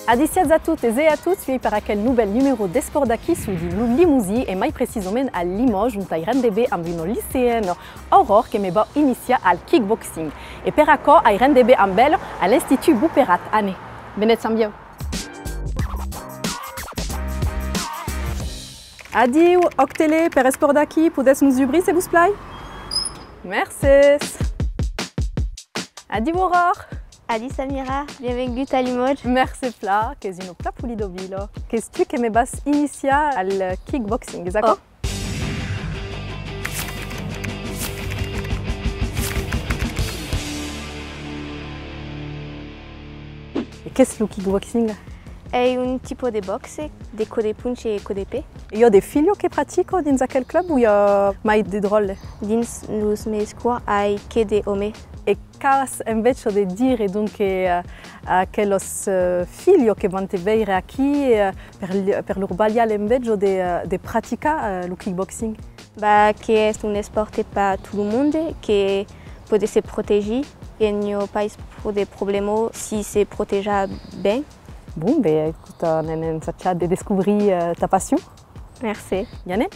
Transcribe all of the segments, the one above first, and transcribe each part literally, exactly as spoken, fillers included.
Adissiatz a totes e a tots, uèi per aquel novèl numèro d'Espòrt d'aquí, soi dins lo Lemosin e mai precisament a Limòtges, ont ai rendez-vous amb una liceana, Auròra, que me vòu iniciar al kickboxing. E per aquò ai rendez-vous amb ela a l'Institut Beauperrad. Anem, venètz amb ieu. Adiu, Òc Tele, per Espòrt d'aquí, podètz nos dubrir, se vos plai? Mercés. Adiu, Auròra. Adiu, Samira, bienvengut a Limòtges. Mercés plan, qu'es una plan polida vila. Qu'es tu que me vas iniciar al kickboxing, es aquò? Ò. E qu'es lo kickboxing? Ei un tipo de bòxe, de còp de ponch e còp de pè. I a de filhas que practican dins aquel club o i a mai de dròlles? Dins los meis cors ai que de òmes. E qu'as enveja de dire, donc, que, eh, aquelas, eh, filhas que van te veire aquí, eh, per li-, per lor balhar l'enveja de, eh, de practicar, eh, lo kickboxing? Bah, que es un espòrt per tot lo monde, que pòdes se protegir e n'i a pas pro de problèma si se proteja ben. Bon, ben, escota, anem ensajar de descobrir, eh, ta passion. Mercé. I anem?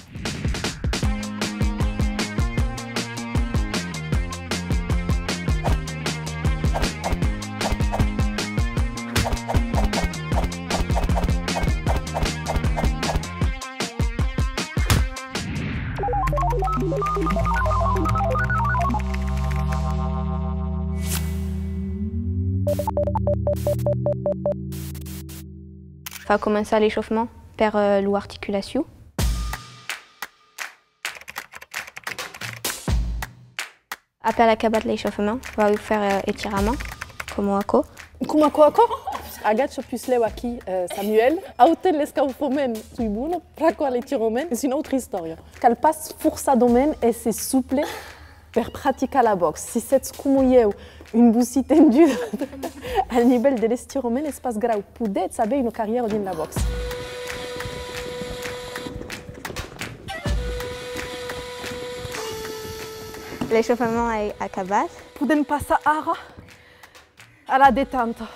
Fa començar l'echauffement per, eh, lo articulacion. Après l'acabat l'echauffement, vau faire, eh, estiraments, coma aquò. Coma aquò, aquò? Agacha puslèu aquí, eh, Samuel. Autent l'escaufament, soi bona, pr'aquò l'estirament, es una autra istòria. Cal pas forçadament èsser sople per practicar la bòxa. Si sètz coma ieu, un bocin tendut al nivèl de l'estirament, es pas grau, podètz aver una carrièra dins la bòxa. L'echauffament es acabat. Podèm passar ara a la detanta.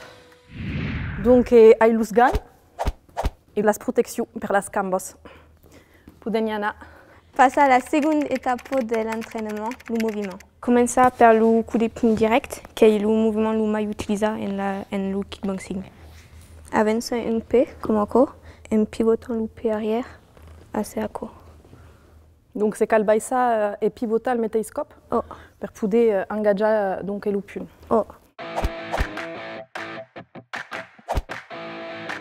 Donc, eh, ai los ganhs e las proteccions per las cambas. Podèm i anar. Passar a la segonda etapa de l'entrainament, lo moviment. Començar per lo còp de ponch dirèct, qu'es lo moviment lo mai utilizat en la, en lo kickboxing. Avançar un pè, coma aquò, en pivotant lo pè arrièr, a ser aquò. Donc, se cal baissar, eh, e pivotar al meteis còp, ò, per poder, eh, engatjar, eh, donc, lo ponch. Ò.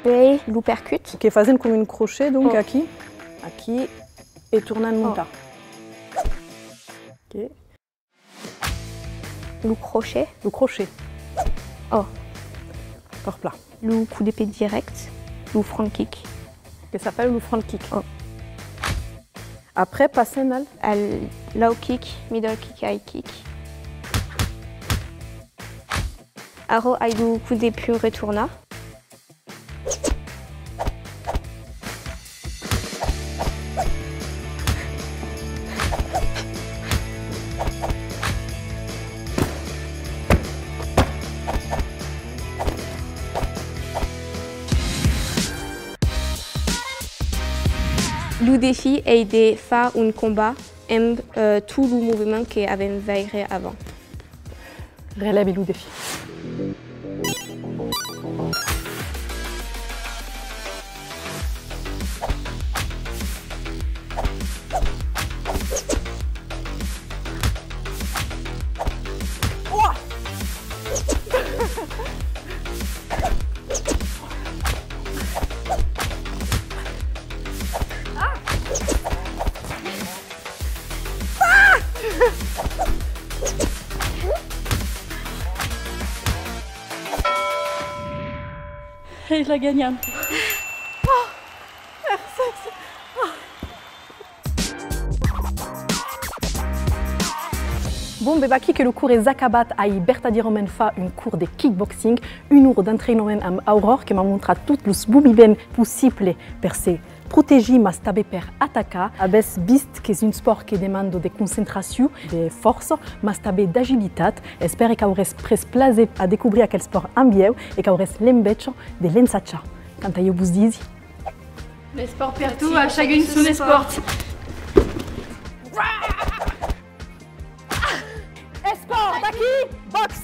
Puèi l'uppercut. Que fasèm coma un crochet, donc, ò, aquí, aquí, e tornam montar. Ò. Ok. Lo crochet. Lo crochet. Ò. Còr plan. Lo còp de pè dirèct, lo front kick. Que s'apèla lo front kick. Ò. Après, passem al? Al low kick, middle kick, high kick. Ara ai lo còp de ponch retornat. Lo desfi es de far un combat amb, eh, tot lo moviment que avèm veire avant. Relèvi lo desfi. Ei la ganhanta. Bon, ben vaquí que lo cors es acabat. Ai vertadièrament fach un cors de kickboxing, una ora d'entrainament amb Auròra, que m'a montrat tots los moviments possibles per se Protegir, mas tanben per atacar. Avètz vist qu'es un espòrt que demanda de concentracion, de fòrça, mas tanben d'agilitat. Espèri qu'auretz pres plaser a descobrir aquel espòrt amb ieu e qu'auretz l'enveja de l'ensajar. Quant a ieu vos disi: L'espòrt per tu, a chacun son espòrt. Espòrt aquí, bòxa!